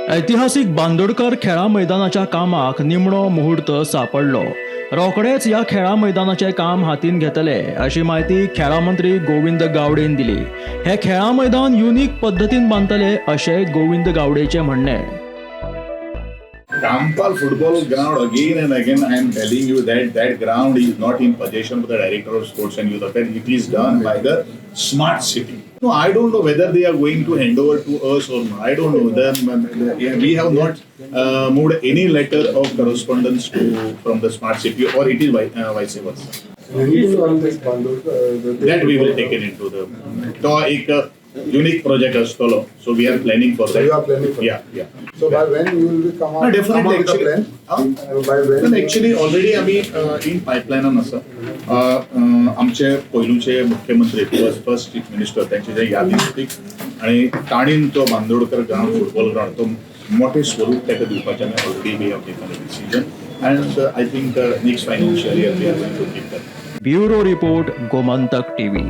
ऐतिहासीक बांदोडकर खेळां मैदानाच्या कामाक निमणो मुहूर्त सापडलो. रोखडेच ह्या खेळां मैदानाचें काम हातीन घेतले, अशी म्हायती खेळां मंत्री गोविंद गावडेन दिली. हे खेळां मैदान युनिक पद्दतीन बांदतले, अशें गोविंद गावडेचें म्हणणें. Campal football ground, again and again I am telling you that that ground is not in possession of the Director of Sports and Youth Affairs. It is done by the Smart City. No, I don't know whether they are going to hand over to us or not. I don't know. Yeah, we have not moved any letter of correspondence to from the Smart City, or it is vice versa. Anything on this Bandodkar? That we will take it into the, तो एक unique project आसतलो, so we are planning for So that. You are planning for Yeah. So by when you will be come out, No, definitely, come up with a actually. Plan? Huh? By when? पण actually already आमी in पायपलायनान आसा. अ, अ, आमचे पयलूचे मुख्यमंत्री, first first chief minister, त्यांचे जे यादीस्तीक आणि ताणीन तो Bandodkar ground, football ground, तो मोठे स्वरूप ताका दिवपाचें आमी already we have taken a decision and I think next financial year we are going to take that. Bureau report, Gomantak TV.